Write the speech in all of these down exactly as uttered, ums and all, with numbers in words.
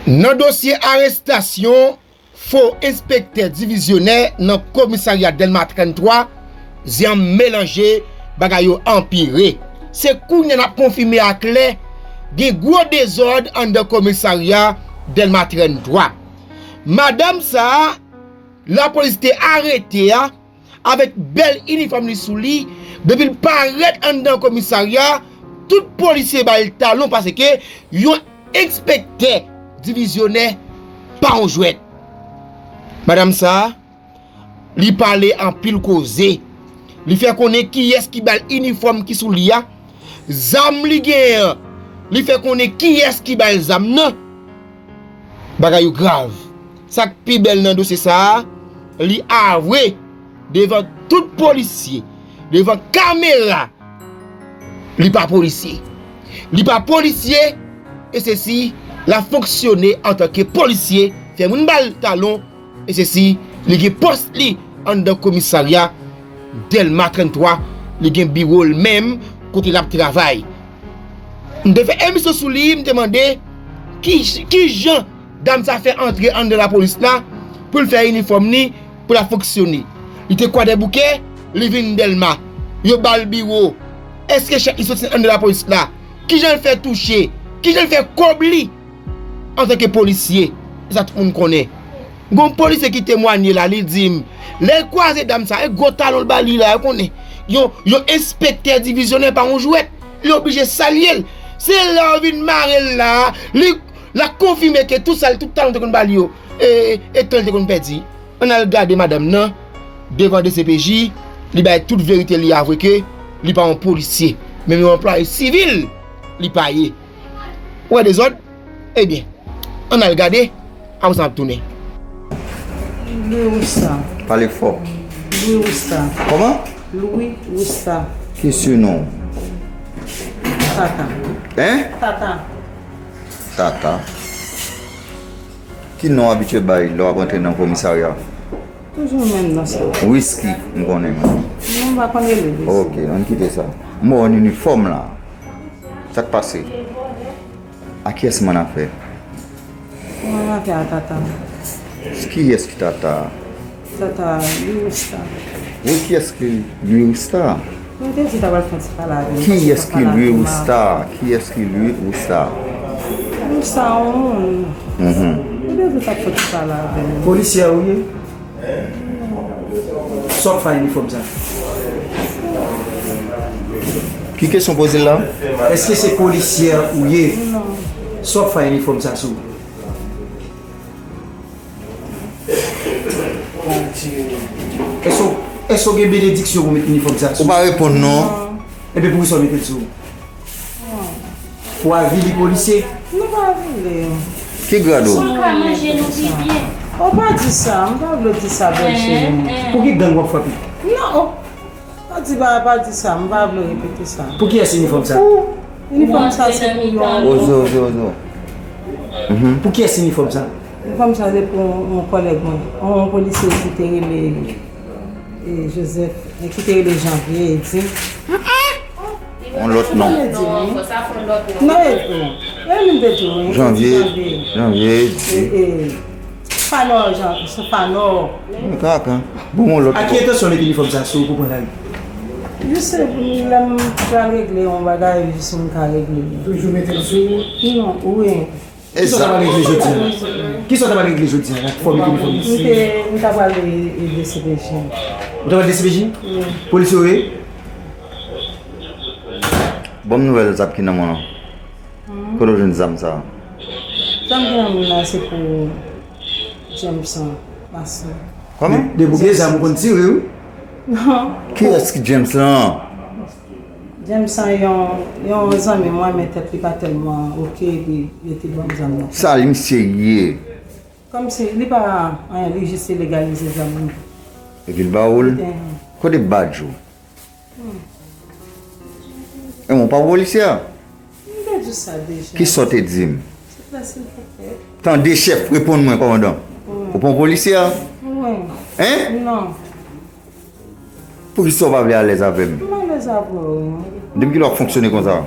Nan dosye arestasyon fo enspektè divizyonè nan komisarya Dèlma trannntwa, zen an melanje, bagay yo anpire. Se kounye a n ap konfime aklè, gen gwo dezòd anndan komisarya Dèlma trannntwa. Madanm sa a, lapolis te arete a, avèk bèl inifòm li sou li, depi l parèt anndan komisarya, tout polisye ba l talon paske yon enspektè divizyonè pa yon jwèt. Madanm sa a, li pale anpil koze. Li fè konnen kiyès ki ba l inifòm ki sou li a, zam li genyen an. Li fè konnen kiyès ki ba l zam nan. Bagay yo grav. Sa k pi bèl nan dosye sa a, li avwe devan tout polisye, devan kamera, li pa polisye. Li pa polisye, e sesi, l ap fonksyone antanke polisye, fè moun ba l talon, e sesi, li gen pòs li anndan komisarya Dèlma trannntwa, li gen biwo l menm kote l ap travay. M te fè emisyon sou li, m te mande ki, ki jan dam sa fè antre anndan lapolis la pou l fè inifòm li, pou l ap fonksyone. Li te Kwadèboukè, li vin Dèlma. Yo ba l biwo. Èske chèk li soti anndan lapolis la? Ki jan l fè touche? Ki jan l fè kòb li? Antanke polisye, e sa tout moun konnen. Gon polisye ki temwanye la, li di m, lè l kwaze dam sa, e gwo talon l ba li la, ou konnen. Yon, yon enspektè divizyonè pa yon jwèt, li oblije salye l. Se lè yo vin mare l la, li, l ap konfime ke tout sa, tout talon te konn ba li yo, e, e tan l te konn pèdi. Ann al gade madanm nan, devan D C P J, li bay tout verite, li avwe ke li pa yon polisye, men yon anplwaye sivil li pa ye. Ou wè dezòd? Ebyen, ann al gade, apre sa n ap tounen. Louis Rousta. Pale fò. Louis Rousta. Kòman? Louis Rousta. Ki sinon? Tata. Hein? Tata. Tata. Ki non w abitye bay lè w ap rantre nan komisarya? Toujou menm non sa. Whisky, m konnen. Non, m pa konn rele Whisky. Ok, ann kite sa. M wè w nan inifòm la. Sa k pase? A kiyès m annafè? M annafè a Tata. Kiyès ki Tata? Tata, Louis Rousta. Wi, kiyès ki Louis Rousta? Mwen te di ta pral fè yon ti pale avè m. Kiyès ki Louis Rousta? Kiyès ki Louis Rousta? Louis Rousta, yon moun. Mhm. Mwen te di ta fè yon ti pale avè m. Polisye a ou ye? Sa w ap fè a inifòm sa? Ki kesyon poze la? Èske se polisyè ou ye? Non. Sa w ap fè a inifòm sa sou ou? Èske, èske w gen benediksyon pou met inifòm sa sou ou? Ou pa reponn non. Non. Ebyen poukisa w mete l sou ou? Pou avili polisye? Nou pa avili. Ki grad ou? Pou ka manje nou pi byen. Ou pa di sa, m pa vle di sa, bèl cheri. Pou ki gang w ap frape? Non, o, pa di, pa, pa di sa, m pa vle repete sa. Pou kiyès inifòm sa? Pou, inifòm sa se pou yon. Ozo, ozo, ozo. Mhm. Pou kiyès inifòm sa? Inifòm sa se pou yon kòlèg mwen, yon polisye ki te rele, e, Joseph, e, ki te rele Janvier, e di. Yon lòt non. Non, e di. Non, e di. E li te di, wi. Janvier, Janvier. Janvier, e di. E, e, Fanò, Jan, se Fanò. Mwen kaka. Bon, yon lòt. A ki entansyon w mete inifòm sa sou ou pou pran lari? Jis lè m pral regle yon bagay, jis m ka regle li. Toujou mete l sou ou? Non, wi. Kisa w ta pral regle jodi a? Kisa w ta pral regle jodi a? Fò w mete inifòm. M te, m ta pral D C P J. Ou ta pral D C P J? Wi. Polisye w ye? Ban m nouvèl zam ki nan men w lan. Hmm. Kote w jwenn zam sa a? Zam ki nan men m nan se pou Jameson, Mason. Kòman? De, depi w gen zam ou konn tire, wi. Non. Kiyès ki James lan? Jameson, yon, yon zanmi mwen, men tèt li pa tèlman oke, epi yo te ban m zam nan. Sa li misye ye? Kòmsi li pa anyen, li jis te legalize zam li. Epi l ba ou l? Kote badj ou? Hmm. E mwen, w pa polisye a? M te di sa deja. Kisa w te di m? Silvouplè, silvouplè. Tande chèf, reponn mwen, kòmandan. Wi. Ou pa yon polisye a? Wi. Hein? Non. Poukisa w pa vle alèz avè m? M alèz avè w, wi. Depi kilè w ap fonksyone konsa?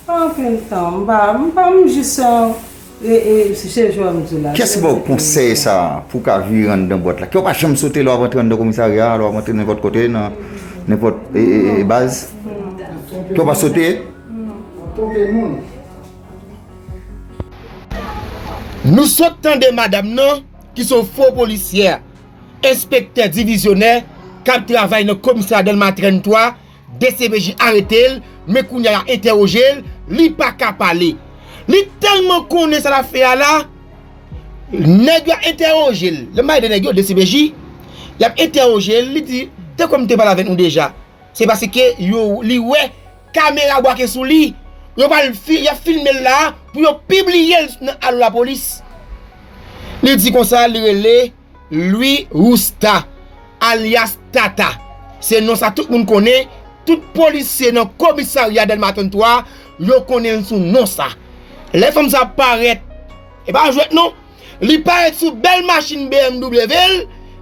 Pa anpil tan, m pa, m pa, m jis, euh, E, e, se, se jan m di w la. Kiyès ki ba w konsèy sa a pou w ka vire anndan bwat la? Ke w pa janm sote lè w ap antre anndan komisarya, lè w ap antre nenpòt kote, nan nenpòt, e, e, e, baz? Ke w pa sote? Nou sot tande madanm nan, ki se yon fo polisyè, enspektè divizyonè, k ap travay nan komisarya Dèlma trannntwa, D C P J arete l, men kounye a y ap entèwoje l, li pa ka pale. Li tèlman konnen sa l ap fè a la, nèg yo ap entèwoje l. Lè m pale de nèg yo, D C P J, y ap entèwoje l, li di, tankou m te pale avèk nou deja. Se paske yo, li wè kamera brake sou li. Yo pral fi-, y ap filme l la pou yo pibliye l nan alo lapolis. Li di konsa, li rele Louis Rousta, alyas Tata. Se non sa tout moun konnen. Tout polisye nan komisarya Dèlma trannntwa, yo konnen l sou non sa. Lè fanm sa ap parèt, e pa jwèt non. Li parèt sou bèl machin B M W l,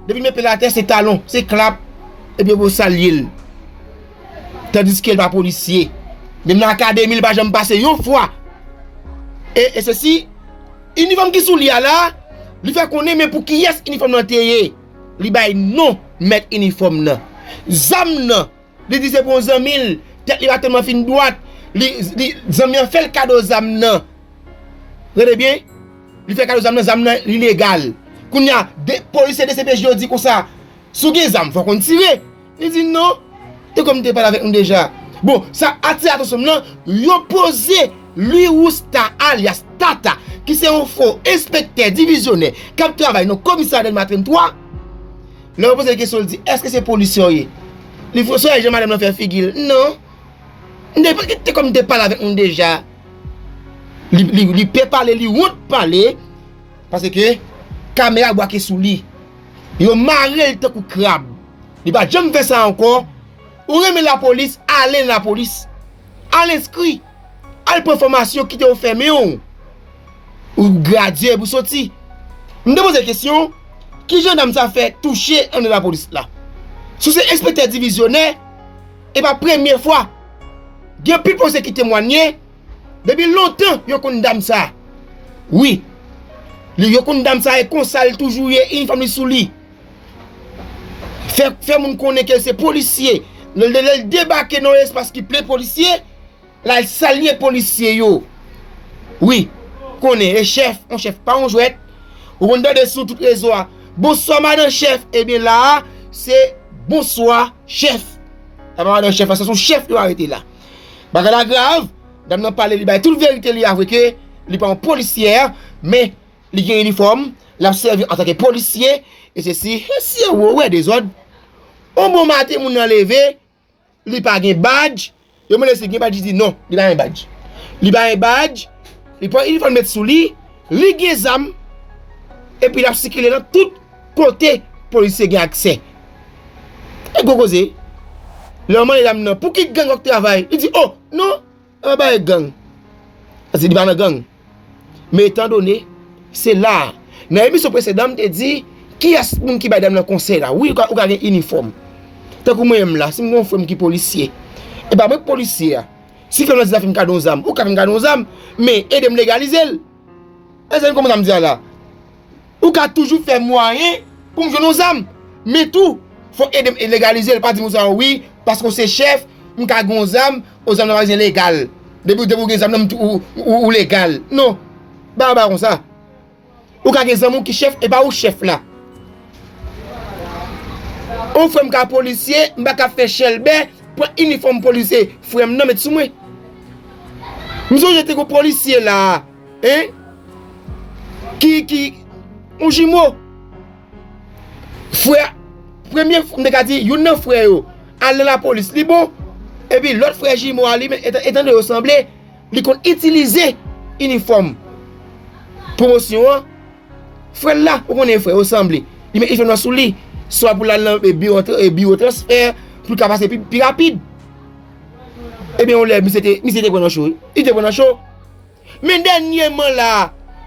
depi l met pye l atè, se talon, se klap, epi yo salye l. Tandiske l pa polisye. Menm nan akademi, li pa janm pase yon fwa. E, e sesi, inifòm ki sou li a la, li fè konnen, men pou kiyès inifòm nan te ye? Li bay non mèt inifòm nan. Zam nan, li di se pou yon zanmi l, tèt li pa tèlman fin dwat, li, li, zanmi an fè l kado zam nan. Tande byen, li fè kado zam nan, zam nan li legal. Kounye a, de, polisye D C P J yo di konsa, si w gen zam, fò w konn tire. Li di non, te kòm te pale avèk nou deja. Bon, sa atire atansyon m nan, yo poze Louis Rousta alyas Tata, ki se yon fo enspektè divizyonè k ap travay nan komisarya Dèlma trannntwa. Lè yo poze l kesyon, li di, èske se polisye w ye? Li fè, sonje jan madanm nan fè figi l. Non. M te, te kòm m te pale avèk nou deja. Li, li, li pè pale, li wont pale, paske kamera brake sou li. Yo mare l tankou krab. Li pa janm fè sa ankò. Ou renmen lapolis, ale nan lapolis. Al enskri. Al pran fòmasyon, kite yo fèmen w. Ou gradye epi w soti. M te poze kesyon, kijan dam sa fè touche anndan lapolis la? Si w se enspektè divizyonè, e pa premye fwa. Gen anpil polisye ki temwanye, depi lontan yo konn dam sa. Wi. Li, yo konn dm sa e konsa l toujou ye, inifòm li sou li. Fè, fè moun konnen ke l se polisye. Lè, lè, lè l debake nan yon espas ki plen polisye, l al salye polisye yo. Wi, konnen, e chèf, yon chèf pa yon jwèt. Ou konn tande sou tout rezo a, bonswa madan chèf, ebyen la a, se bonswa chèf. Sa pa madan chèf la, se yon chèf yo arete la. Bagay la grav, dam nan pale, li bay tout verite li avwe ke li pa yon polisyè, men li gen inifòm, l ap sèvi antanke polisye, e sesi, e si yo wè dezòd. Yon bon maten, moun nan leve, li pa gen badj, yo mande si l gen badj, li di non, li pa gen badj. Li pa gen badj, li pran inifòm met sou li, li gen zam, epi l ap sikile nan tout kote polisye gen aksè. E gwo koze, lè yo mande dam nan, pou ki gang w ap travay? Li di, o, non, e pa e gang. Paske li pa nan gang. Men etandone, se la a. Nan emisyon presedan, m te di, kiyès moun ki bay dam nan konsèy la? Wi, ou ka, ou ka gen inifòm. Tankou mwen menm la, si m gen yon frè m ki polisye, e pa mwen k polisye a. Si frè m nan di l ap fè m kado yon zam, ou ka fè m kado yon zam, men ede m legalize l. Èske w konprann sa m di a la? Ou ka toujou fè mwayen pou m jwenn yon zam. Men tou, fò w ede m legalize l. Pa di m konsa, wi, paske w se chèf, m ka gen yon zam, yon zam nan pa bezwen legal. Depi, depi w gen zam nan, m tou, ou, ou, ou legal. Non. Bagay pa konsa. Ou ka gen zanmi w ki chèf, e pa ou chèf la. Yon frè m ka polisye, m pa ka fè chèlbè, pran inifòm polisye frè m nan met sou mwen. M sonje te gen yon polisye la, en, ki, ki, yon jimo. Frè, premye, m te ka di, youn nan frè yo al nan lapolis, li bon. Epi lòt frè jimo a, li menm, etan, etan de yo sanble, li konn itilize inifòm pwomosyon an. Frè l la, ou konnen frè yo sanble. Li met inifòm nan sou li, swa pou l al nan, e, biwo tra-, e, biwo transfè, pou l ka pase pi, pi rapid. Ebyen, yon lè, misye te, misye te pran nan cho, wi. Li te pran nan cho. Men dènyèman la,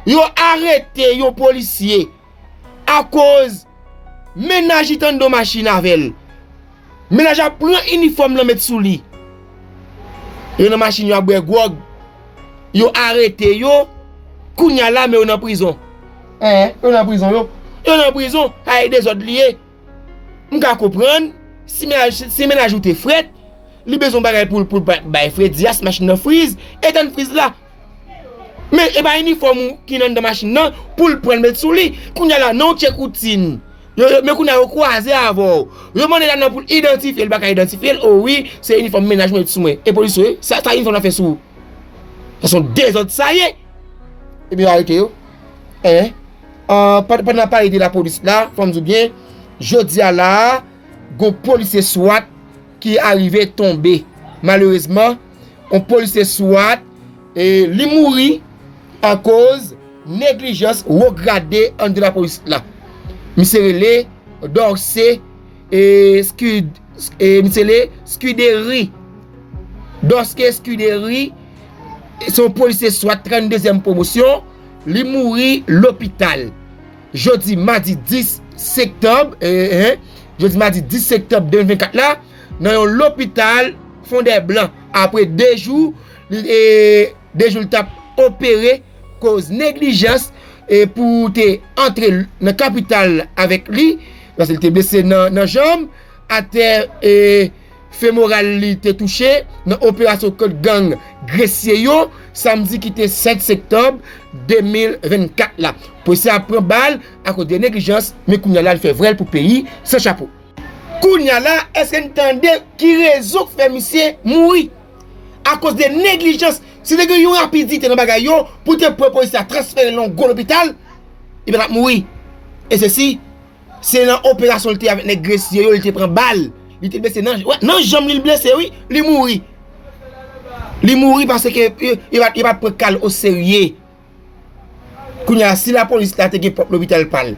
yo arete yon polisye akoz mennaj li t anndan machin avè l. Mennaj la pran inifòm lan met sou li. Yo nan machin, yo ap bwè gwòg. Yo arete yo. Kounye a la, men yo nan prizon. Hein, yo nan prizon, yo. Yo nan prizon, a e dezòd li ye. M ka konprann, si mennaj, si mennaj ou te frèt, li bezwen bagay pou l, pou l bay, bay fredi a, si machin nan friz, etann friz la. Men, e pa inifòm ou ki nan anndan machin nan, pou l pran l met sou li. Kounye a la, nan yon tchèk woutin. Yo, yo, men kounye a, yo kwaze avè w. Yo mande ladan pou l idantifye l, li pa ka idantifye l. O wi, se inifòm mennaj mwen met sou mwen. E polis yo, sa, sa inifòm nan fè sou ou? Sa se yon dezòd sa ye. Ebyen, yo arete yo. Hein? An, pandan n ap pale de lapolis la, fò m di w byen, jodi a la a, gon polisye swat ki arive tonbe. Malerezman, yon polisye swat, e, li mouri akoz neglijans wo grade anndan lapolis la. Misye rele Dorcé, e, Scud-, e, misye rele Scuderi. Dorcé Scuderi, se yon polisye swat tranndezyèm pwomosyon, li mouri lopital. Jodi madi dis septanm, e, e, jodi madi dis septanm de mil vennkat la, nan yon lopital Fondèblan, apre de jou, li, e, de jou li t ap opere, koz neglijans, e, pou te antre nan kapital avèk li, paske li te blese nan, nan janm, atè, e, femoral li te touche nan operasyon kont gang Gresye yo, samdi ki te sèt septanm de mil vennkat la. Polisye a pran bal akoz de neglijans, men kounye a la, li fè vwèl pou peyi san chapo. Kounye a la, èske n tande ki rezon k fè misye mouri? Akoz de neglijans. Si te gen yon rapidite nan bagay yo, pou te pran polisye a transfere l nan yon gwo lopital, li pa t ap mouri. E sesi, se nan operasyon li te avèk nèg Gresye yo, li te pran bal. Li te blese nan, wè, nan janm li, li blese, wi, li mouri. Li mouri paske yo, yo pa t, yo pa t pran ka l oserye. Kounye a, si lapolis la te gen pwòp lopital pa l,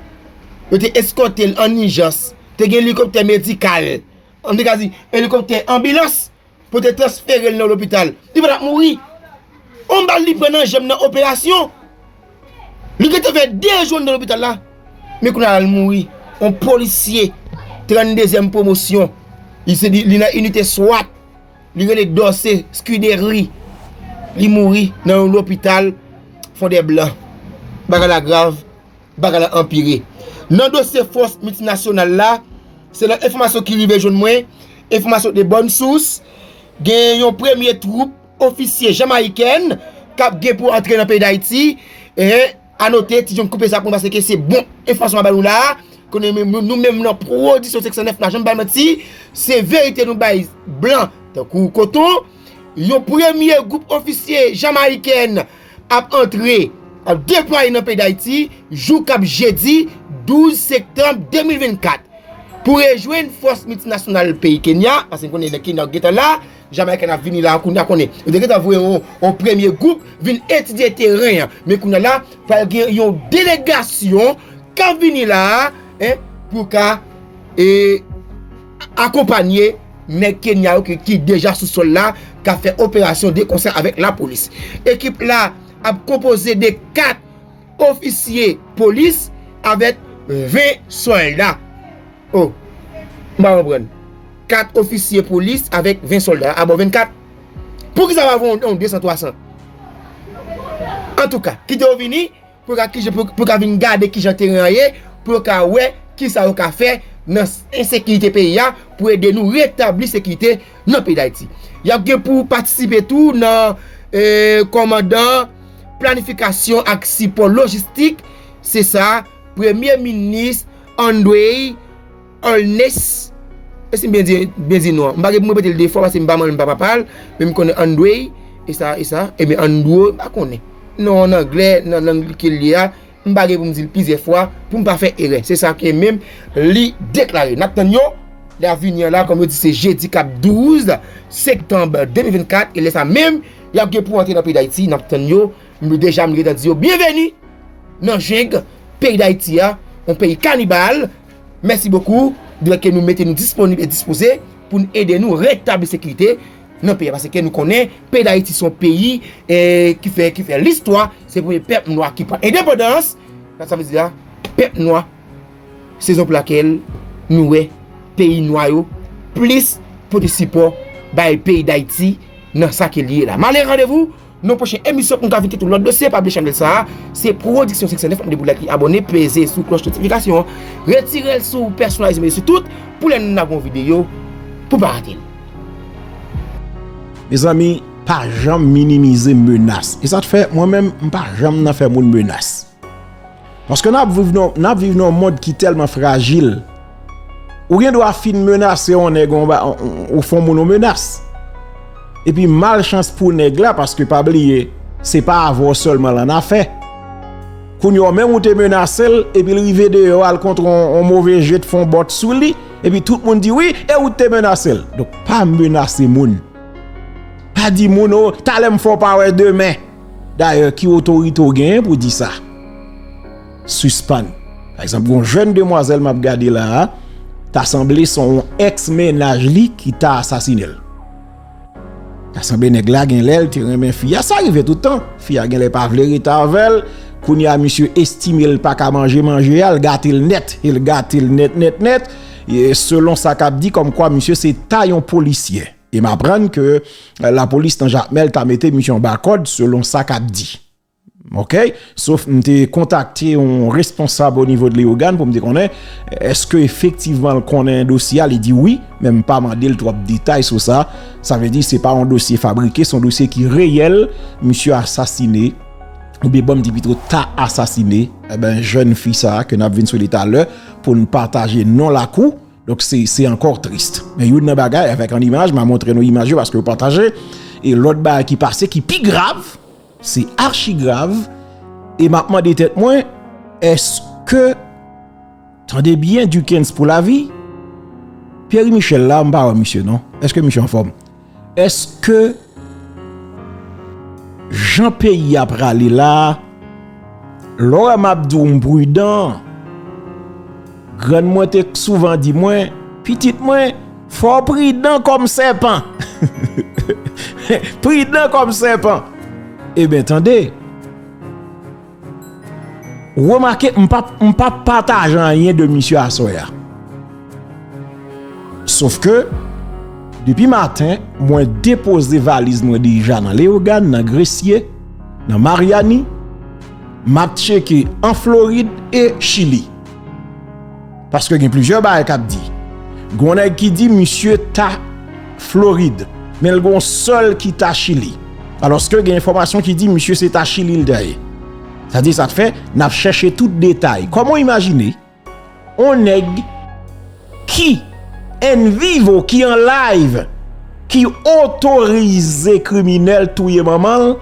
yo te eskòte l an ijans, te gen elikoptè medikal, an te ka di, elikoptè anbilans, pou te transfere l nan lopital, li pa t ap mouri. On bal li pran nan janm nan operasyon. Li gentan fè de jou anndan lopital la. Men kounye a l mouri. On polisye tranndezyèm pwomosyon. Li se, li, li nan inite swat. Li rele Dorcé Scuderi. Li mouri nan yon lopital Fondèblan. Bagay la grav. Bagay la anpire. Nan dosye fòs miltinasyonal la, selon enfòmasyon ki rive jwenn mwen, enfòmasyon de bòn sous, gen yon premye twoup ofisye jamayikèn k ap gen pou antre nan peyi Dayiti. E anote, Ti John koupe sa pou nou, paske se bon enfòmasyon m ap ba nou la a. Konnen nou, nou menm nan Pwodiksyon senk san nèf, nou pa janm bay manti, se verite nou bay blan tankou koton. Yon premye gwoup ofisye jamayikèn ap antre, ap deplwaye nan peyi Dayiti, jou k ap jedi douz septanm de mil vennkat, pou rejwenn fòs miltinasyonal peyi Kenya, paske n konnen nan Kenya yo gentan la, Jamayikèn ap vini la, kounye a konnen. Yo te gentan voye yon, yon premye gwoup vin etidye teren an. Men kounye a la, pral gen yon delegasyon k ap vini la a, en, pou ka, e, akonpanye nèg Kenya yo ki, ki deja sou sòl la, k ap fè operasyon de konsè avèk lapolis. Ekip la ap konpoze de kat ofisye polis avèk ven sòlda. O, m pa konprann. Kat ofisye polis avèk ven sòlda. A bon, vennkat? Poukisa pa voye yon, yon de san, twa san? Antouka, kite yo vini, pou yo ka, kijan, pou, pou yo ka vin gade kijan teren an ye, pou yo ka wè kisa yo ka fè nan ensekirite peyi a, pou ede nou retabli sekirite nan peyi Dayiti. Y ap gen pou patisipe tou nan, e, kòmandan planifikasyon ak sipò lojistik, se sa, Premye Minis André Holness, e si m byen di, byen di non an? M pa gen pou m repete l de fwa paske m pa manman l, m pa papa l, men m konnen André, e sa, e sa, ebyen Andrew, m pa konnen. Non an anglè, nan lang ke l ye a, m pa gen pou m di l plizyè fwa, pou m pa fè erè. Se sa ke menm li deklare. N ap tann yo, lè y ap vini an la, kòm yo di, se jedi k ap douz septanm de mil vennkat, e lè sa menm, y ap gen pou antre nan peyi Dayiti, n ap tann yo. M deja, m gentan di yo, byenveni nan jeng peyi Dayiti a, yon peyi kanibal. Mèsi bokou, de fèt ke nou mete nou disponib e dispoze pou n ede nou retabli sekirite nan peyi a. Paske nou konnen peyi Dayiti se yon peyi, e, ki fè, ki fè listwa, se premye pèp nwa ki pran endepandans. Sa, sa vle di la, pèp nwa, se rezon pou lakèl nou wè peyi nwa yo plis pote sipò bay peyi Dayiti nan sa ke l ye la. M ale randevou Nan pwochen emisyon, pou n ka vin kite lòt dosye, pa bliye chanèl sa a, se Pwodiksyon senk san nèf, mande pou like, abòne, peze sou klòch notifikasyon an, retire l sou pèsonalize, mete sou tout, pou lè n ap gen yon videyo, pou pa rate l. Mezanmi, pa janm minimize menas. E sa k fè, mwen menm, m pa janm nan fè moun menas. Paske n ap viv nan, n ap viv nan yon mond ki tèlman frajil. Ou gen dwa fin menase yon nèg, yon ba-, ou fè yon moun yon menas. Epi malchans pou nèg la, paske pa bliye, se pa avè w sèlman l annafè. Kounye a w menm ou te menase l, epi l rive deyò, al kontre yon, yon move je, t fè yon bòt sou li, epi tout moun di, "Wi, e ou t te menase l." Donk, pa menase moun. Pa di moun, "O, talè m fè w pa wè demen." Dayè, ki otorite w genyen pou di sa? Sispann. Pa egzanp, gon jèn demwazèl m ap gade la a, ta sanble se yon èks mennaj li ki ta asasinen l. Ta sanble nèg la gen lè l te renmen fi a, sa rive tout tan. Fi a gen lè pa vle rete avè l, kounye a misye estime l pa ka manje manje a, l gate l nèt, e l gate l nèt, nèt, nèt. E selon sa k ap di, kòmkwa misye se ta yon polisye. E m aprann ke, eh, lapolis nan Jakmèl ta mete misye anba kòd, selon sa k ap di. Oke? Sof m te kontakte yon responsab o nivo de Leyogàn pou m te konnen, èske efektivman l konnen dosye a, li di wi, men m pa mande l twòp detay sou sa. Sa vle di se pa yon dosye fabrike, se yon dosye ki reyèl. Misye asasine, oubyen ban m di pito ta asasine, eben, jèn fi sa a ke n ap vin sou li talè, pou n pataje non l ak ou. Donk, se, se ankò tris. Men youn nan bagay, avèk an imaj, m a montre nou imaj yo paske yo pataje. E lòt bagay ki pase, ki pi grav, se achi grav. E m ap mande tèt mwen, èske, tande byen, Dukens pou lavi, Pierre Michel la, m pa wè misye non. Èske misye anfòm? Èske jan peyi a prale la, lè w wè m ap di w m pridan, grann mwen te souvan di mwen, "Pitit mwen, fò w pridan kòm sèpan." Pridan kòm sèpan. Eben, tande. Remake, m p ap, m p ap pataje anyen de misye aswè a. Sof ke, depi maten, mwen depoze valiz mwen deja nan Leyogàn, nan Gresye, nan Maryani, m ap tcheke an Florid e Chili. Paske gen plizyè bagay k ap di. Gen yon nèg ki di misye ta Florid, men l gen yon sèl ki ta Chili. Alòske gen enfòmasyon ki di misye se ta Chili l ta ye. Sa di sa k fè, n ap chèche tout detay. Kòman w imajine yon nèg ki en vivo, ki an live, ki otorize kriminèl touye manman l,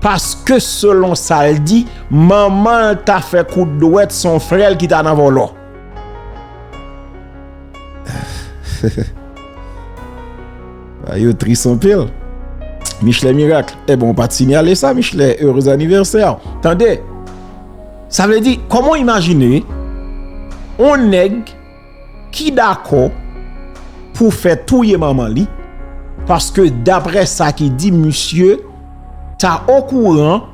paske selon sa l di, manman l ta fè kout dwèt se yon frè l ki ta nan vòlò. Bagay yo tris anpil. Michelet Miracle. Ebyen, w pa t sinyale sa, Michelet. Heureux anniversaire. Tande. Sa vle di, kòman w imajine yon nèg ki dakò pou fè touye manman li, paske daprè sa ki di, misye ta okouran,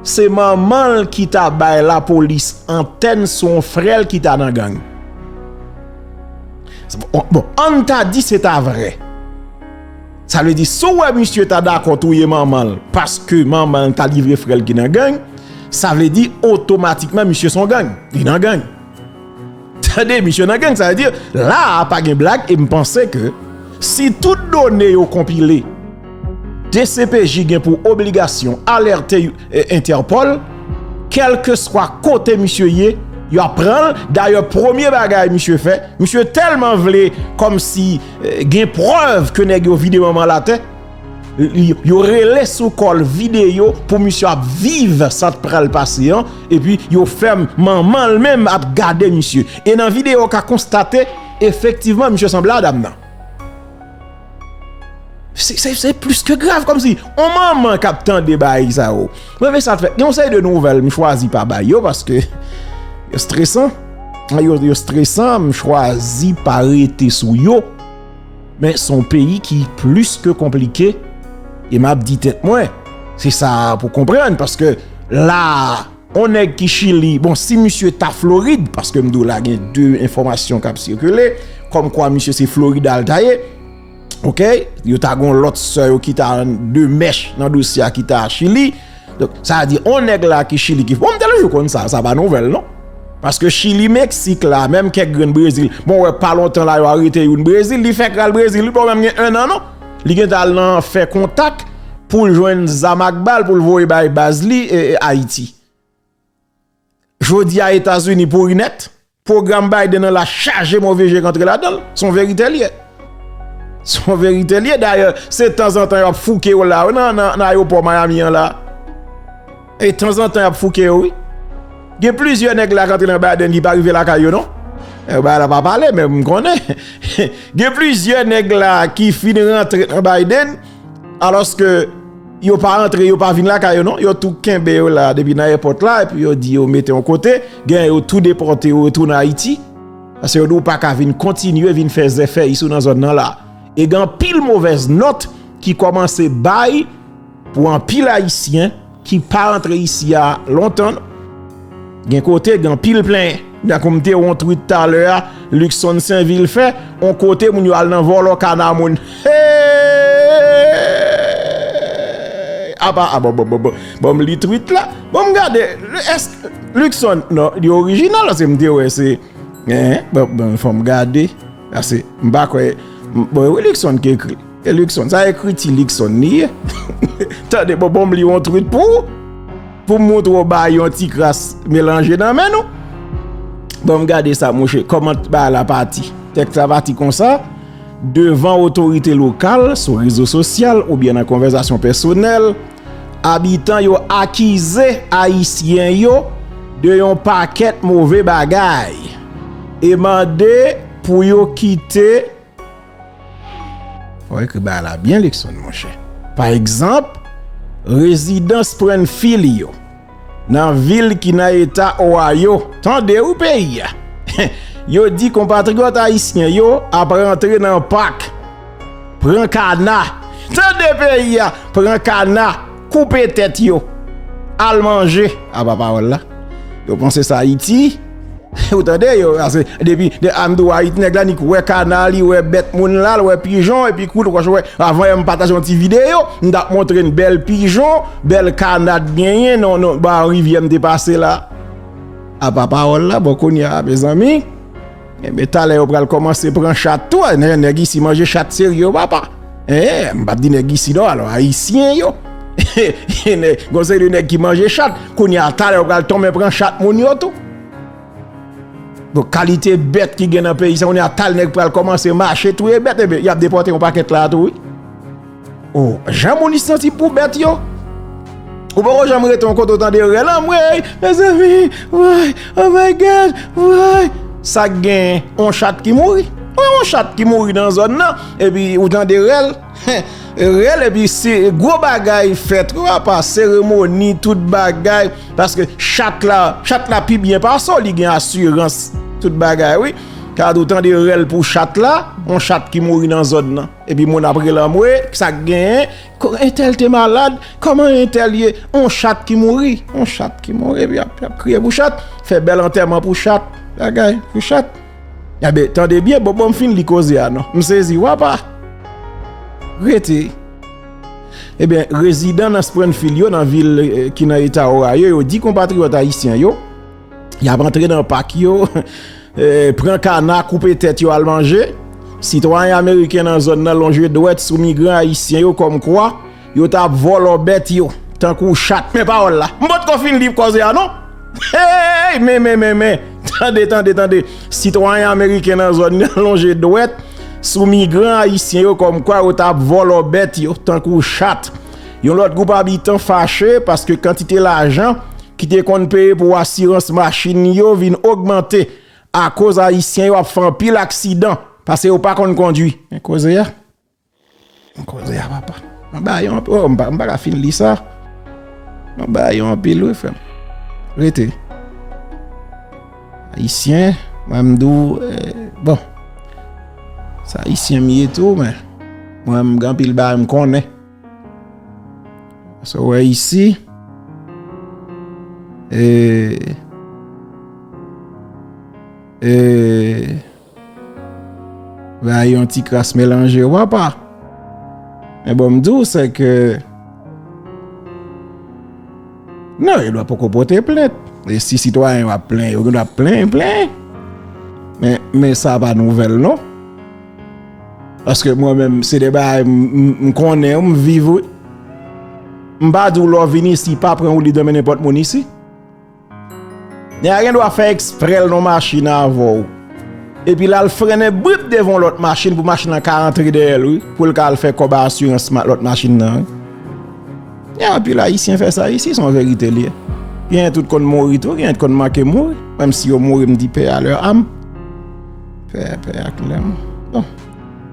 se manman l ki ta bay lapolis antèn sou yon frè l ki ta nan gang. Bon, bon, ann ta di se ta vrè. Sa vle di, si w wè misye ta dakò touye manman l, paske manman l ta livre frè l ki nan gang, sa vle di, otomatikman, misye se yon gang. Li nan gang. Tande, misye nan gang, sa vle di, la a pa gen blag, e m panse ke si tout done yo konpile, D C P J gen pou obligasyon alète, eh, Entèpòl, kèlkeswa kote misye ye, y ap pran l. Dayè, premye bagay misye fè, misye tèlman vle kòmsi, eh, gen prèv ke nèg yo vide manman l atè, li, yo rele sou kò l videyo pou misye ap viv sa t pral pase an, epi yo fè manman l menm ap gade misye. E nan videyo, w ka konstate, efektivman, misye sanble a dam nan. Se, se, se plis ke grav, kòmsi yon manman k ap tande bagay sa yo. Mwen, men sa t fè, gen yon seri de nouvèl, m chwazi pa bay yo, paske yo stresan. Yo, yo stresan, m chwazi pa rete sou yo. Men se yon peyi ki plis ke konplike. E m ap di tèt mwen, se sa pou konprann, paske la, yon nèg ki Chili, bon, si misye ta Florid, paske m di w la gen de enfòmasyon k ap sikile, kòmkwa misye se Florida l ta ye, Ok? Yo ta gon lòt sè yo ki ta de mèch nan dosye a ki ta Chili. Donk, sa di, on nèg la ki Chili ki. Bon, m te toujou konn sa, sa pa nouvèl, non. Paske Chili, Meksik la, menm kèk grenn Brezil. Bon, wè, pa lontan la, yo arete youn Brezil, li fèk al Brezil, li pa menm gen ennan, non. Li gentan al nan fè kontak pou l jwenn zam ak bal pou l voye bay baz li e, e Ayiti. Jodi a Etazini pouri nèt. Pwogram Biden nan la chaje move je k antre ladan l. Se yon verite l ye. Se yon verite l ye. Dayè, se tanzantan y ap fouke yo la, wi, nan, nan, nan ayewopò Miami an la. E tanzantan y ap fouke yo, wi. Gen plizyè nèg la k antre nan Biden ki pa rive lakay yo, non. E, bagay la pa pale, men m konnen. Gen plizyè nèg la ki fin rantre nan Biden, alòske yo pa antre, yo pa vin lakay yo, non. Yo tou kenbe yo la depi nan èpòt la, epi yo di yo mete yon kote. Gen yo tou depòte, yo retounen Ayiti. Paske yo di ou pa ka vin kontinye vin fè zèfè isi nan zòn nan la. E gen anpil movèz nòt ki kòmanse bay pou anpil Ayisyen ki pa rantre isi a lontan. Gen kote, gen anpil plenyen. Tankou m te wè yon tweet talè a, Luckson Sainvil fè, yon kote moun yo al nan vòlò kana moun. Hey! Apa, a, bon, bon, bon, bon, bon, m li tweet la. Bon, m gade, èske Luckson, non, li orijinal, se m te wè, se, hein, bon, bon, fò m gade. Paske, m pa kwè, m, bon, wi, Luckson ki ekri. E Luckson, sa ekriti Luckson li ye. Tande, bon, bon, m li yon tweet pou ou. Pou m montre w ba yon ti kras melanje nan men nou. Bon, m gade sa, mouche. Kòman bagay la pati? Tèks la pati konsa. Devan otorite lokal, sou rezo sosyal oubyen nan konvèsasyon pèsonèl, abitan yo akize Ayisyen yo de yon pakèt move bagay e mande pou yo kite. Fò w ekri bagay la byen, Luckson, monchè. Pa egzanp, rezidan Springfield yo, nan vil ki nan eta Ohio, tande wi peyi a. Yo di konpatriyòt ayisyen yo ap rantre nan pak, pran kana. Tande peyi a, pran kana, koupe tèt yo, al manje. Apa pawòl la. Yo panse sa Ayiti. Ou tande yo, ase, depi, de, a m di w, Ayiti, nèg la, nik wè kana, li wè bèt moun la, l wè pijon, epi kout wòch, wè, avan yè m pataje yon ti videyo, m t ap montre n bèl pijon, bèl kana t genyen, non, non, ba rivyè m te pase la. Apa pawòl la, bon, kounye a, mezanmi, enben, talè yo pral kòmanse pran chat tou, nèg, nèg isi manje chat serye, papa. Eh, m p ap di nèg isi non, alò, Ayisyen yo. Nèg, gon seri de nèg ki manje chat, kounye a, talè yo pral tonbe pran chat moun yo tou. Bon, kalite bèt ki gen nan peyi sa, kounye a, talè nèg pral kòmanse mache touye bèt, ebyen, y ap depòte yon pakèt la tou, wi. Oh, jan moun isi santi pou bèt yo. Ou poko janm rete yon kote w tande rèl, anmwey, mezanmi, woy, oh my God, woy. Sa k gen, yon chat ki mouri. Wi, yon chat ki mouri nan zòn nan, epi ou tande rèl. Rèl, epi se gwo bagay fèt, wi, apa, seremoni, tout bagay. Paske chat la, chat la pi byen pase w, li gen asirans, tout bagay, wi. Kado tande rèl pou chat la, yon chat ki mouri nan zòn nan. Epi moun ap rele anmwe, sa k genyen? Ko-, entèl te malad, kòman entèl ye? Yon chat ki mouri, yon chat ki mouri, epi y ap, y ap kriye pou chat, fè bèl antèman pou chat, bagay, pou chat. Enben, tande byen, bon, bon, m fin li koze a, non. M sezi, w apa. Rete. Ebyen, rezidan nan Springfield yo, nan vil, eh, ki nan eta Ohio, yo di konpatriyòt ayisyen yo, y ap antre nan pak yo, eh, pran kana, koupe tèt yo al manje. Sitwayen ameriken nan zòn nan lonje dwèt sou migran ayisyen yo kòmkwa yo t ap vòlò bèt yo, tankou chat. Men pawòl la. M potko fin li koze a, non. Hey, men, men, men, men. Tande, tande, tande. Sitwayen ameriken nan zòn nan lonje dwèt sou migran ayisyen yo kòmkwa yo t ap vòlò bèt yo, tankou chat. Yon lòt gwoup abitan fache paske kantite lajan ki te konn peye pou asirans machin yo vin ogmante akoz ayisyen yo ap fè anpil aksidan, paske yo pa konn kondwi. Men koze a. Men koze a, papa. Mwen ba yo anpil. Oh, m pa, m pa ka fin li sa. Mwen ba yo anpil, wi, frè m. Rete. Ayisyen, mwen m di w, eh, bon. Se Ayisyen m ye tou, men mwen m gen anpil bagay m konnen. Sa w wè isi, e, e, bay yon ti kras melanje, w apa. Men bon, m di w, se ke non, yo dwa poko pote plent. E si sitwayen yo ap plenyen, yo gen dwa plenyen, plenyen. Men, men sa pa nouvèl, non. Paske mwen menm, se de bagay m, m, m konnen, m viv, wi. M pa di w lè w vin isi, pa pran ou li nan men nenpòt moun isi. Nèg la gen dwa fè eksprè l nan machin avè w. Epi l al frennen brip devan yon lòt machin pou machin nan ka antre dèyè l, wi. Pou l ka al fè kòb asirans ma-, lòt machin nan, wi. Gen anpil Ayisyen fè sa isi, se yon verite l ye. Gen tout konn mouri tou, gen konn manke mouri. Menm si yo mouri, m di paix à leur âme. Pè, pè ak lèm. Bon.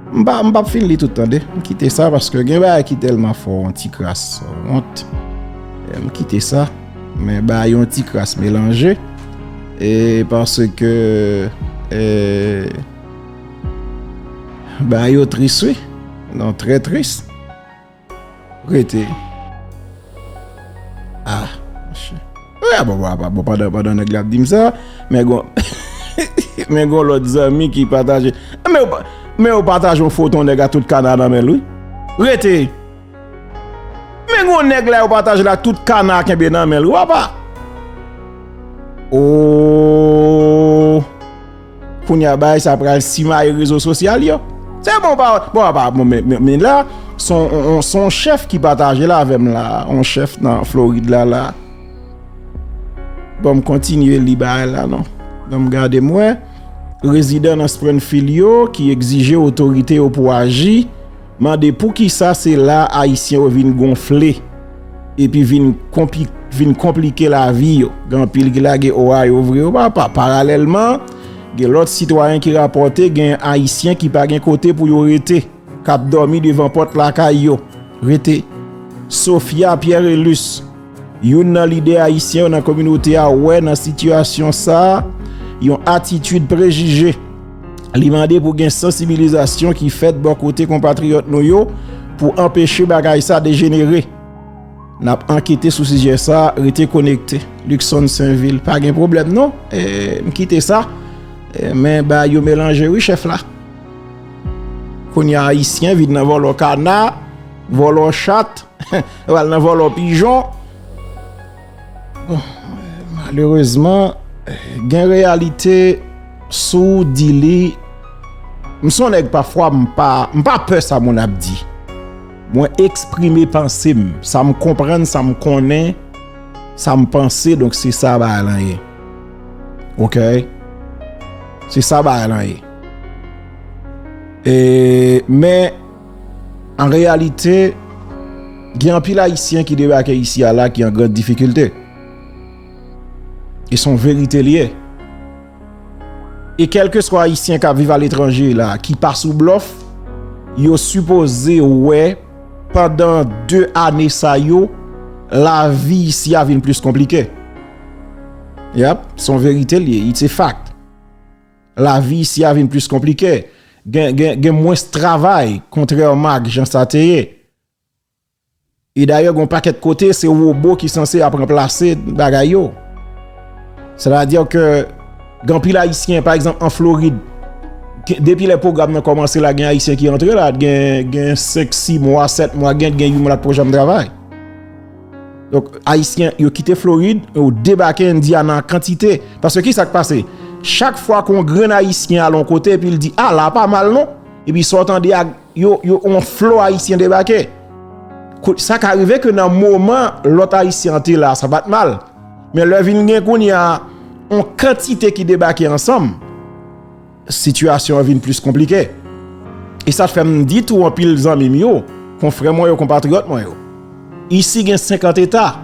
M pa, m p ap fin li tout, tande. M kite sa paske gen bagay ki tèlman fò, yon ti kras wont. E, m kite sa. Men bagay yon ti kras melanje. E paske, e, bagay yo tris, wi. Non, trè tris. Rete. Ah, monchè. Wi, ah, bon, bon, ah, bon, pandan, pandan nèg la ap di m sa, men gon, men gon lòt zanmi ki pataje. Men yo pa-, men yo pataje yon foto nèg a tout kana nan men l, wi. Rete. Men gon nèg la yo pataje la tout kana kenbe nan men l, wi, papa. Oh. Kounye a, bagay sa pral simaye rezo sosyal yo. Se bon, pa, bon, pa, bon, men, men, men la, se yon, yon, yon, se yon chèf ki pataje l avè m la, yon chèf nan Florid la, la. Bon, m kontinye li bagay la, non. Bon, m gade, m wè. Rezidan nan Springfield yo ki egzije otorite yo pou aji, mande poukisa se la Ayisyen yo vin gonfle epi vin konpli-, vin konplike lavi yo. Gen anpil ki lage Ohio vre, yo pa, pa. Paralèlman, gen lòt sitwayen ki rapòte gen Ayisyen ki pa gen kote pou yo rete, k ap dòmi devan pòt lakay yo. Rete. Sophia Pierre-Elus, youn nan lidè ayisyen yo nan kominote a, wè nan sitiyasyon sa a yon atitid prejije. Li mande pou gen sansibilizasyon ki fèt bò kote konpatriyòt nou yo pou anpeche bagay sa dejenere. N ap ankete sou sijè sa, rete konekte. Luckson Sainvil, pa gen pwoblèm non. E, m kite sa. E, men bagay yo melanje wi, chèf la. Kounye a Ayisyen vin nan vòlò kana, vòlò chat, yo al nan vòlò pijon. Bon, malerezman, gen reyalite, si w di li, m se yon nèg pafwa, m pa, m pa pè sa moun ap di. Mwen eksprime panse m, sa m konprann, sa m konnen, sa m panse, donk se sa bagay lan ye. Oke? Se sa bagay lan ye. E, men, an reyalite, gen anpil Ayisyen ki debake isi a la ki an gran difikilte. E se yon verite li ye. E kèlkeswa Ayisyen k ap viv aletranje la, ki pa sou blòf, yo sipoze wè pandan de ane sa yo, lavi isi a vin plis konplike. Yep, se yon verite li ye, it's a fact. Lavi isi a vin plis konplike. Gen, gen, gen mwens travay, kontrèman ak jan sa te ye. E dayè, gen yon pakèt kote, se wobo ki sanse ap ranplase bagay yo. Sètadi ke gen anpil Ayisyen, pa egzanp, an Florid, ke, depi lè pwogram nan kòmanse la, gen Ayisyen ki antre la, gen, gen senk, sis mwa, sèt mwa, gen, gen uit mwa la t poko janm travay. Donk, Ayisyen, yo kite Florid, yo debake Endyana an kantite. Paske ki sa k pase? Chak fwa ke yon grenn Ayisyen al yon kote, epi l di, "A, la pa mal non." Epi sa w tande a, yo, yo, yon flo Ayisyen debake. Kou-, sa ka rive ke nan moman lòt Ayisyen an te la, sa pa t mal. Men lè vin gen kounye a, yon kantite ki debake ansanm, sitiyasyon an vin plis konplike. E sa fè m di tou anpil zanmi m yo, konfrè mwen yo, konpatriyòt mwen yo. Isi gen senkant eta.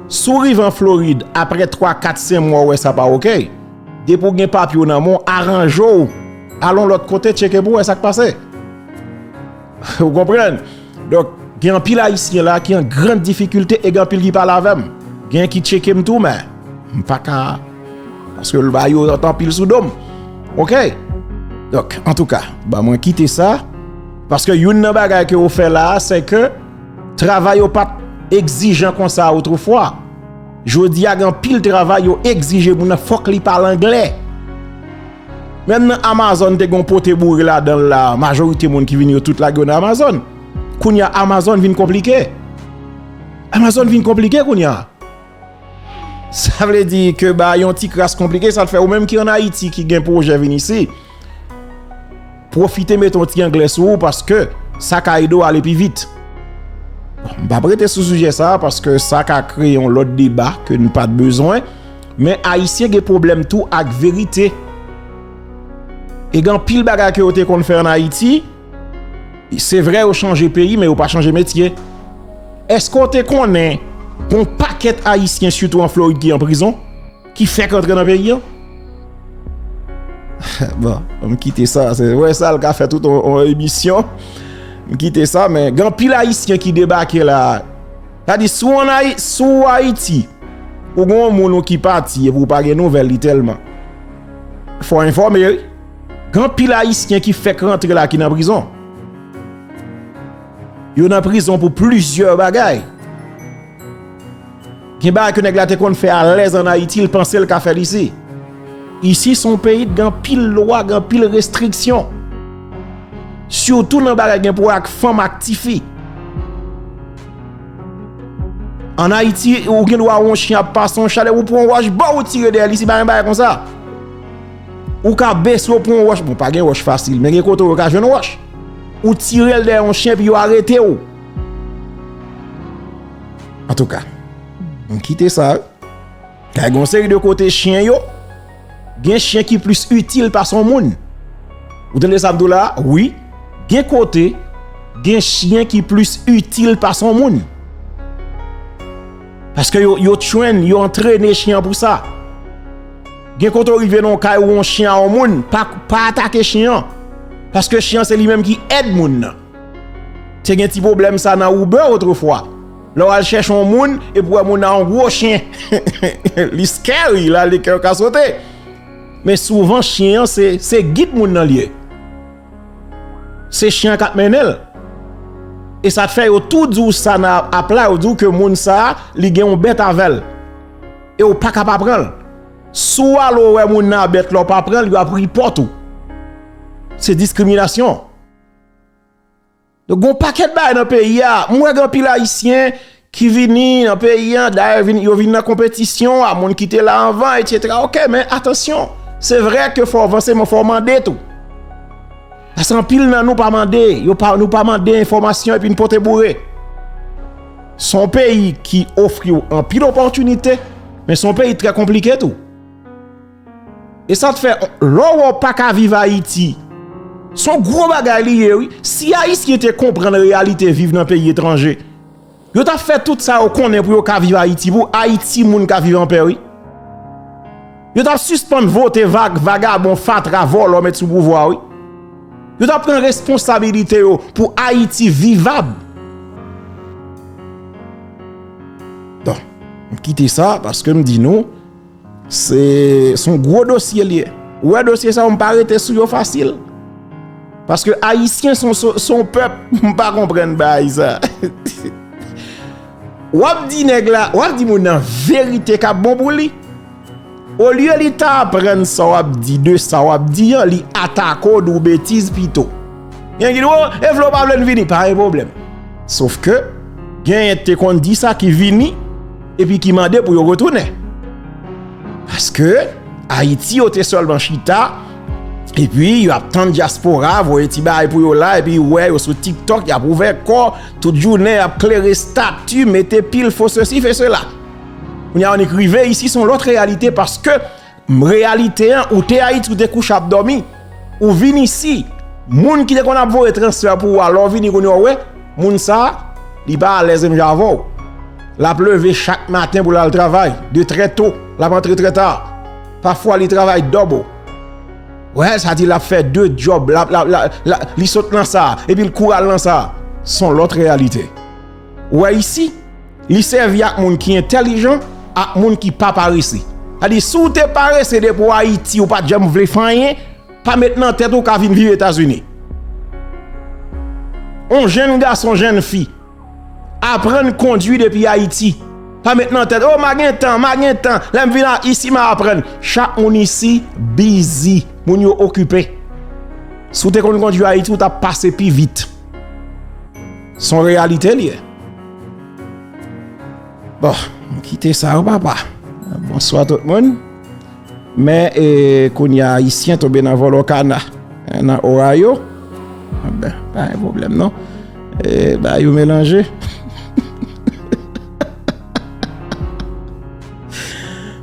Si w rive an Florid, apre twa, kat, senk mwa, w wè sa pa oke. Depi w gen papye w nan men w, aranje w. Al yon lòt kote, tcheke pou w wè sa k pase. Ou konprann? Donk, gen anpil Ayisyen la ki an gran difikilte e gen anpil ki pale avè m. Gen ki tcheke m tou, men m pa ka, paske l ba yo anpil sou do m. Oke? Donk, antouka, ban mwen kite sa, paske youn nan bagay ke yo fè la a, se ke travay yo pa t egzijan konsa otrefwa. Jodi a, gen anpil travay yo egzije moun nan, fòk li pale anglè. Menm nan Amazon, te gen yon pote boure ladan l la, majorite moun ki vini yo tout lage yo nan Amazon. Kounye a Amazon vin konplike. Amazon vin konplike kounye a. Sa vle di ke bagay yon ti kras konplike, sa fè ou menm ki ann Ayiti ki gen pwojè vin isi, pwofite mete yon ti anglè sou ou paske sa ka ede w ale pi vit. Bon, m p ap rete sou sijè sa a paske sa ka kreye yon lòt deba ke n pa t bezwen, men Ayisyen gen pwoblèm tou ak verite. E gen anpil bagay ke yo te konn fè ann Ayiti, se vre yo chanje peyi, men yo pa chanje metye. Èske w te konnen gen yon pakèt Ayisyen, sitou an Florid, ki an prizon, ki fèk antre nan peyi an? Bon, m kite sa, se, wè sa, l ka fè tout yon, yon emisyon. M kite sa, men gen anpil Ayisyen ki debake la. Sa di, si w ann Ayi-, si w Ayiti, ou gen yon moun ou ki pati, epi ou pa gen nouvèl li tèlman. Fò w enfòme, wi. Gen anpil Ayisyen ki fèk rantre la ki nan prizon. Yo nan prizon pou plizyè bagay. Gen bagay ke nèg la te konn fè alèz ann Ayiti, l panse l ka fè l isi. Isi se yon peyi k gen anpil lwa, gen anpil restriksyon. Sitou nan bagay gen pou wè ak fanm ak tifi. Ann Ayiti, ou gen dwa wè yon chen ap pase, yon chalè, ou pran yon wòch, ba w, ou tire dèyè li, si pa gen bagay konsa. Ou ka bese, ou pran yon wòch, bon, pa gen wòch fasil, men gen kote yo ka jwenn wòch. Ou tire l dèyè yon chen, epi yo arete w. Antouka, m kite sa, wi. Kay gen yon seri de kote chen yo, gen chen ki plis itil pase yon moun. Ou tande sa m di w la? Wi. Gen kote, gen chen ki plis itil pase yon moun. Paske yo, yo train, yo antrene chen an pou sa. Gen kote w rive nan yon kay ou yon chen a yon moun, pa, pa atake chen an. Paske chen an se li menm ki èd moun nan. Te gen ti pwoblèm sa nan Uber otrefwa. Lè w al chèche yon moun, epi w wè moun nan yon gwo chen. Li scary, la, li kè w ka sote. Men souvan, chen an, se, se gid moun nan li ye. Se chen an k ap mennen l. E sa t fè yo tou di w sa nan app la, yo di w ke moun sa a, li gen yon bèt avè l. E w pa ka pa pran l. Si w ale w wè moun nan a bèt la, w pa pran l, yo ap report ou. Se diskriminasyon. Donk, gon pakèt bagay nan peyi a. M wè gen anpil Ayisyen ki vini nan peyi a, dayè vin, yo vin nan konpetisyon a moun ki te la anvan, etsetera. Oke, men atansyon. Se vre ke fò w vanse, men fò w mande tou. Paske anpil nan nou pa mande, yo pa, nou pa mande enfòmasyon epi n pote boure. Se yon peyi ki ofri w anpil opòtinite, men se yon peyi trè konplike tou. E sa t fè, lè w wè w pa ka viv Ayiti, se yon gwo bagay li ye, wi. Si Ayisyen te konprann reyalite viv nan peyi etranje, yo t ap fè tout sa yo konnen pou yo ka viv Ayiti, pou Ayiti moun ka viv anpè, wi. Yo t ap sispann vote vag-, vagabon, fatra, vòlò met sou pouvwa, wi. Yo t ap pran responsabilite yo pou Ayiti vivab. Bon, m kite sa paske m di nou, Se, se yon gwo dosye l ye. Ou wè dosye sa yo, m pa rete sou yo fasil. Paske Ayisyen se yon, se, se yon pèp, m pa konprann bagay sa. W ap di nèg la, w ap di moun nan verite k ap bon pou li. Olye li ta aprann sa w ap di de sa w ap di an, li atake w, di w betiz pito. Gen ki di w, e vle w pa vle n vini, pa gen pwoblèm. Sof ke, genyen te konn di sa ki vini, epi ki mande pou yo retounen. Paske Ayiti yo te sèlman chita, epi yo ap tann dyaspora voye ti bagay pou yo la, epi wè yo sou TikTok, y ap ouvè kò, tout jounen y ap klere estati, mete pil fo sesi, fe sela. Kounye a, annik rive isi, se yon lòt reyalite, paske reyalite an, ou te Ayiti, ou te kouche ap dòmi. Ou vin isi, moun ki te konn ap voye transfè pou ou a, lè w vini kounye a, w wè, moun sa a, li pa alèz menm jan avè w. L ap leve chak maten pou l al travay, de trè to, l ap antre trè ta. Pafwa, li travay double. Wè, sa di l ap fè de djòb, l ap, l ap, l ap, l ap, li sot nan sa, epi l kouri al nan sa. Se yon lòt reyalite. Ou wè isi, li sèvi ak moun ki entèlijan, ak moun ki pa parese. Sa di, si w te parese depi w Ayiti, ou pa t janm vle fè anyen, pa met nan tèt ou ka vin viv Etazini. On jenn gason, jenn fi, aprann kondwi depi Ayiti. Pa met nan tèt, "O, m a gen tan, m a gen tan, lè m vin a, isi, m a aprann." Chak moun isi bizi, moun yo okipe. Si w te konn kondwi Ayiti, ou t ap pase pi vit. Se yon reyalite li ye. Bon, m kite sa yo, papa. Bonswa tout moun. Men, e, kounye a, Ayisyen tonbe nan vòlò kana, e, nan Ohio. Ben, pa gen pwoblèm, non. E, ba yo melanje.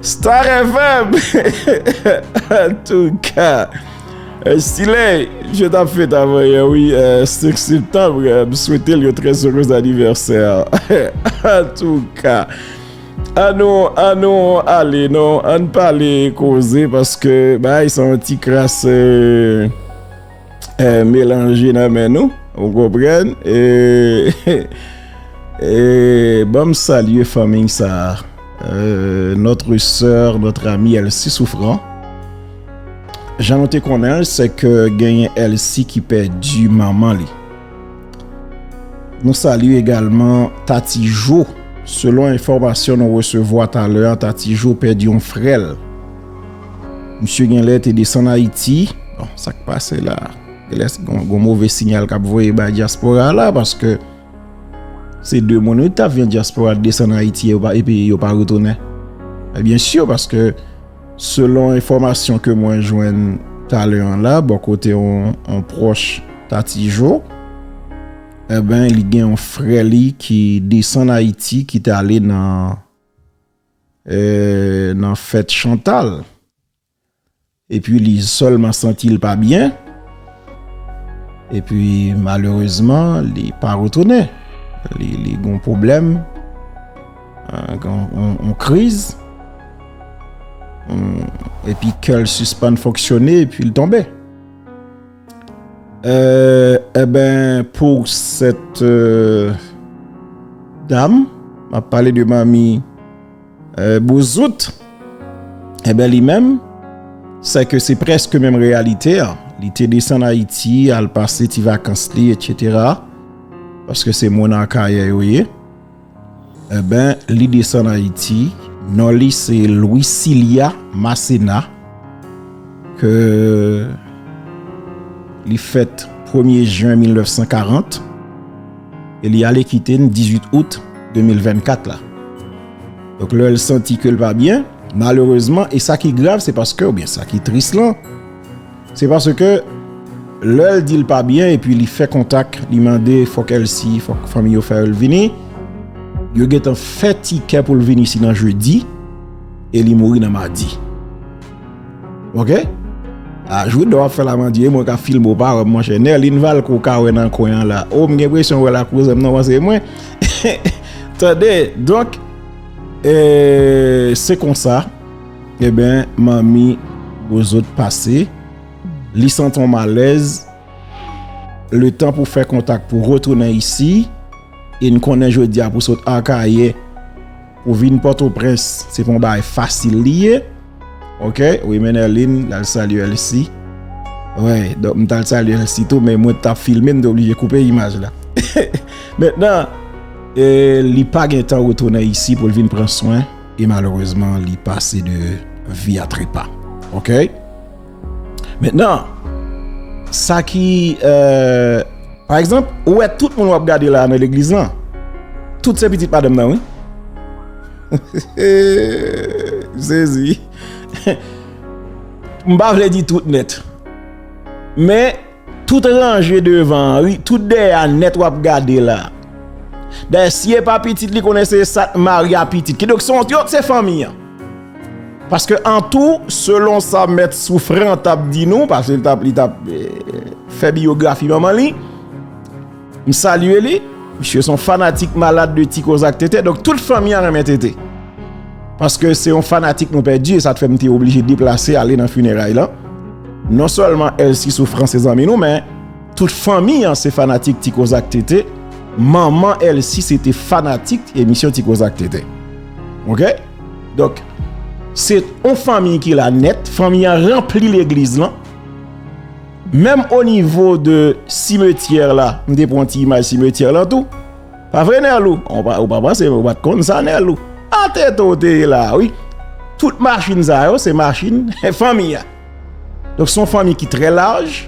Star F M! Antouka, e, Stiley, je t ap fèt avan yè, wi, e, senk septanm, e, m swete l yon trè erez anivèsè. Antouka, ann nou, ann nou ale, non, ann pale koze, paske bagay sa yon ti kras, e, e, melanje nan men nou, ou konprann? E, e, ban m salye fanmi sa a, e, notre sœur, notre amie Elsie Souffrant. Jan nou te konnen l, se ke genyen Elsie ki pèdi manman li. Nou salye egalman Tati Jo. Selon enfòmasyon nou resevwa talè a, Tati Jo pèdi yon frè l. Misye genlè te desann Ayiti. Bon, sa k pase la? Genlè gon, gon move siyal k ap voye bay dyaspora la, paske se de moun wi t ap vin dyaspora desann Ayiti e yo pa, epi yo pa retounen. E byen si, paske selon enfòmasyon ke mwen jwenn talè an la, bò kote yon, yon pwòch Tati Jo, enben, li gen yon frè li ki desann Ayiti, ki t ale nan, e, nan fèt Chantal. Epi li sèlman santi l pa byen. Epi malerezman, li pa retounen. Li, li gon pwoblèm, e, gon, on, on kriz. On, epi kè l sispann fonksyone, epi l tonbe. E, enben, pou sèt, e, dam, m ap pale de manmi, e, Bouzout, enben, li menm, se ke se prèske menm reyalite a. Li te desann Ayiti, al pase ti vakans li, etsetera. Paske se moun Akayè yo ye. Enben, li desann Ayiti. Non li se Louisilia Masséna, ke li fèt premye jen mil nèf san karant, e li ale kite n dizuit out de mil vennkat la. Donk, lè l santi ke l pa byen, malerezman, e sa ki grav, se paske, oubyen sa ki tris lan, se paske lè l di l pa byen epi li fè kontak, li mande fòk Elsie, fòk fanmi yo fè l vini. Yo gentan fè tikè pou l vin isi nan jedi e li mouri nan madi. Oke? A, Jwida w ap fè la mandi, e mwen k ap filme w pa wè m, monchè. Nerline Valcourt ka wè nan kwen an la. O, m gen enpresyon wè la kouzen m nan, panse e mwen. Tande, donk, e, se konsa, enben, manmi Bozot pase, li santi yon malèz, letan pou fè kontak pou retounen isi, e n konnen jodi a pou sot Akayè, pou vin Pòtoprens, se pa yon bagay fasil li ye. Oke, wi, men Nerline, l al salye Elsie. Wi, donk, m t al salye Elsie tou, men mwen t ap filme, m te oblije koupe imaj la. Mentnan, e, li pa gen tan retounen isi pou l vin pran swen, e malerezman, li pase de vi a trepa. Oke? Mentnan, sa ki, e, pa egzanp, ou wè tout moun w ap gade la nan legliz lan, tout se pitit madanm nan, wi. M sezi. M pa vle di tout nèt. Men, tout ranje devan an, wi, tout dèyè a nèt w ap gade la. Dayè, si e pa pitit li konnen se sa k mari a pitit. Kidonk, se yon, yo, se fanmi an. Paske an tou, selon sa Mèt Soufran t ap di nou, paske li t ap, li t ap, e, fè biyografi manman li, m salye li. Misye se yon fanatik malad de Ti Koz ak Tete. Donk, tout fanmi an renmen Tete. Paske se yon fanatik nou pèdi, e sa t fè m te oblije deplase ale nan fineray lan. Non sèlman Elsie Soufran se zanmi nou, men tout fanmi an se fanatik Ti Koz ak Tete. Manman Elsie se te fanatik emisyon Ti Koz ak Tete. Oke? Donk, se yon fanmi ki la nèt, fanmi an ranpli legliz lan. Menm o nivo de simetyè la, m te pran ti imaj simetyè lan tou. Pa vre, Nerlou? Ou pa, ou pa panse, ou pa t konn sa, Nerlou? An tete w te ye la, wi. Tout machin sa yo, se machin fanmi a. Donk, se yon fanmi ki trè laj,